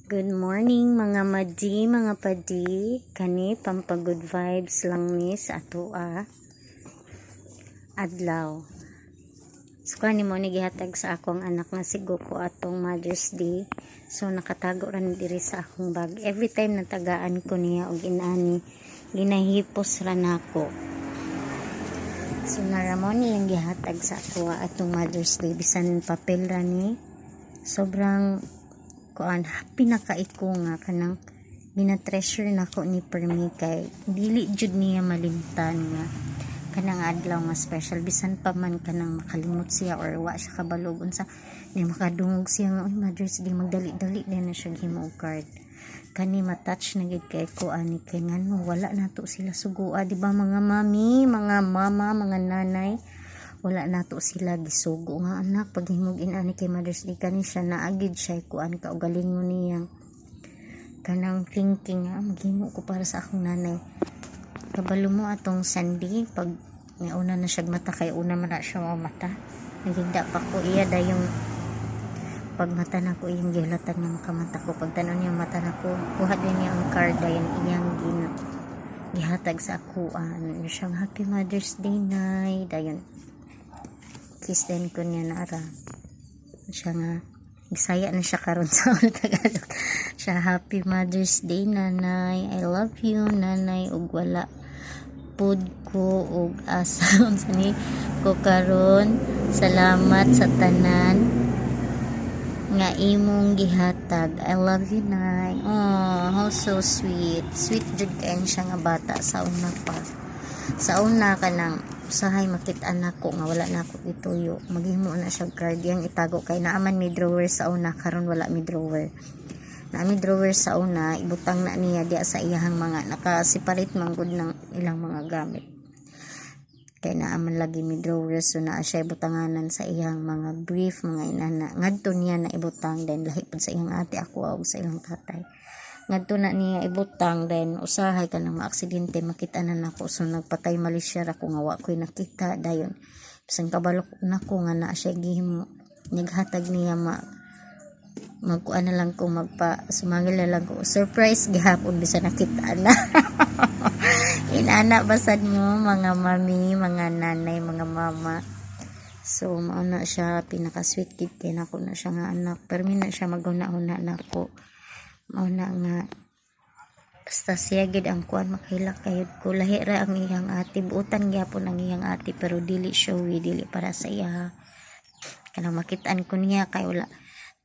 Good morning, mga madi, mga padi. Kani pampa good vibes lang ni sa atoa adlaw. So kani mo ni gihatag sa akong anak nga si Goku atong Mother's Day. So nakatago ra ni diri sa akong bag. Every time natagaan ko niya og inani, ginahipos ra nako. So naa ra mo ni ang gihatag sa ako atong Mother's Day, bisan papel ra ni. Sobrang kuan, happy na kay ko nga kanang gina-treasure nako ni permi kay dili jud niya malimtan nga kanang adlaw nga special, bisan pa man kanang makalimot siya or wa siya kabalo unsa ni, makadungog siya nga, "Uy, Mother's Day," magdali-dali din na siya himo og card. Kani matouch na gid kay ko ani kay ngano wala nato sila sugua, di ba, mga mami, mga mama, mga nanay? Wala nato sila gisugo nga, "Anak, paghimog inani kay Mother's Day." Kani siya naagid siya kuan, kaugalingon niyang kanang thinking nga maghimo ko para sa akong nanay. Kabalo mo, atong Sunday, pag una na siya mata, kay una man na siya mata, naghigda pa ko iya, dayong pag mata na ko, iyang gihulatan nga makamata ko. Pag tanon niya mata na ko, kuha din niya ang card, dayon iyang gihatag sa ako. Ano siyang, "Happy Mother's Day, Nay." Dayon kiss din ko niya na ara siya nga Bisaya na siya karon sa Tagalog siya. "Happy Mother's Day, Nanay. I love you, Nanay, ug wala pud ko og asa unsa ni ko karon. Salamat sa tanan nga imong gihatag. I love you, Nay." Oh, how so sweet. Sweet jud kaayo siya nga bata sa una pa. Sa una, kanang usahay makita nako nga wala na ako ituyo, maghimo na siya card, yang itago kay naaman may drawer sa una. Karon wala may drawer. Naa mi drawer sa una, ibutang na niya diya sa iyahang mga naka-separate man gud ng ilang mga gamit. Kay naa man lagi mi drawer, so naa siya ibutanganan sa iyang mga brief, mga inana. Ngadto niya na ibutang, then lahi pud sa iyang ate ako og sa iyang tatay. Ngadto na niya ibutang, then usahay kanang maaksidente makita na nako, so nagpatay malisya ra ko nga wa ko'y nakita. Dayon bisan kabalo nako nga naa siya gihimo, naghatag niya, ma magkuan na lang ko, magpa sumangil na lang ko, surprise gihapon bisan nakita na. Inana basad mo, mga mami, mga nanay, mga mama. So mao na siya, pinaka sweet kid kay nako na siya nga anak. Pero na siya maghuna-huna nako, mao na nga basta siya gid ang kuan, makahilak kayod ko. Lahi ra ang iyang ate, buutan gyapon ang iyang ate, pero dili showy, dili para sa iya. Kanang makitaan ko niya kay wala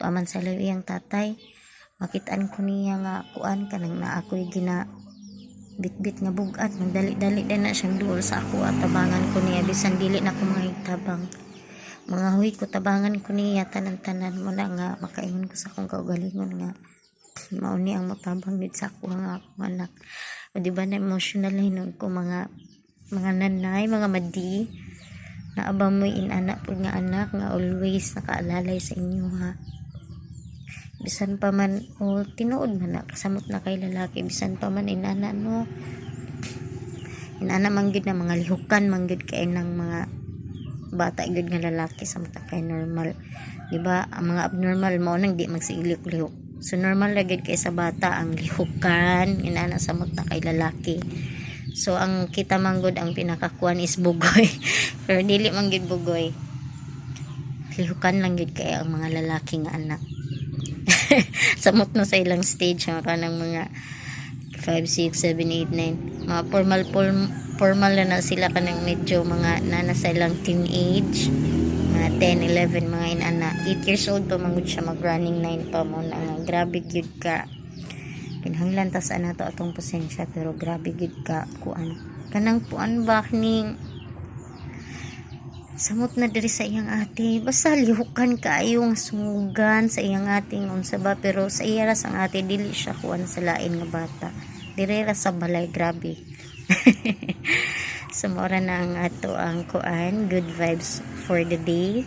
tuaman sa layo iyang tatay, makitaan ko niya nga kuan, kanang naa ako'y gina bitbit nga bugat, magdali-dali din na siyang duol sa ako at tabangan ko niya. Bisan dili na ko mga tabang, mga huy ko, tabangan ko niya tanan-tanan mo na nga makaingon ko sa akong kaugalingon nga mao ni ang motabang gid sa ako nga akong anak. O di ba na emotional hinon ko, mga nanay, mga madi? Naa ba mo'y inana pud nga anak nga always nakaalalay sa inyo ha? Bisan pa man o tinuod man na kasamot na kay lalaki, bisan pa man inana, no? Inana man gyud na mga lihukan man gyud kay ng mga bata gyud nga lalaki, samot na kay normal, di ba? Ang mga abnormal mao nang di magsiilik lihok. So normal ra gyud kay sa bata ang lihukan, inana, samot na kay lalaki. So ang kita man gud, ang pinakakuan is bugoy, pero dili man gyud bugoy, lihukan lang gyud kay ang mga lalaki nga anak. Samot na sa ilang stage nga kanang mga 5, 6, 7, 8, 9, mga formal formal na na sila, kanang medyo mga nana sa ilang teenage, mga 10, 11, mga inana. 8 years old pa man gud siya, mag running 9 pa mo na nga grabe gyud ka. Kinahanglan tas ana to atong pasensya, pero grabe gyud ka kuan, kanang puan ba ning samot na diri sa iyang ate. Basta lihukan kaayo nga sungugan sa iyang ate unsa ba, pero sa iya ra sang ate, dili siya kuan sa lain nga bata, diri ra sa balay. Grabe. So mao ra na ang ato ang kuan, good vibes for the day.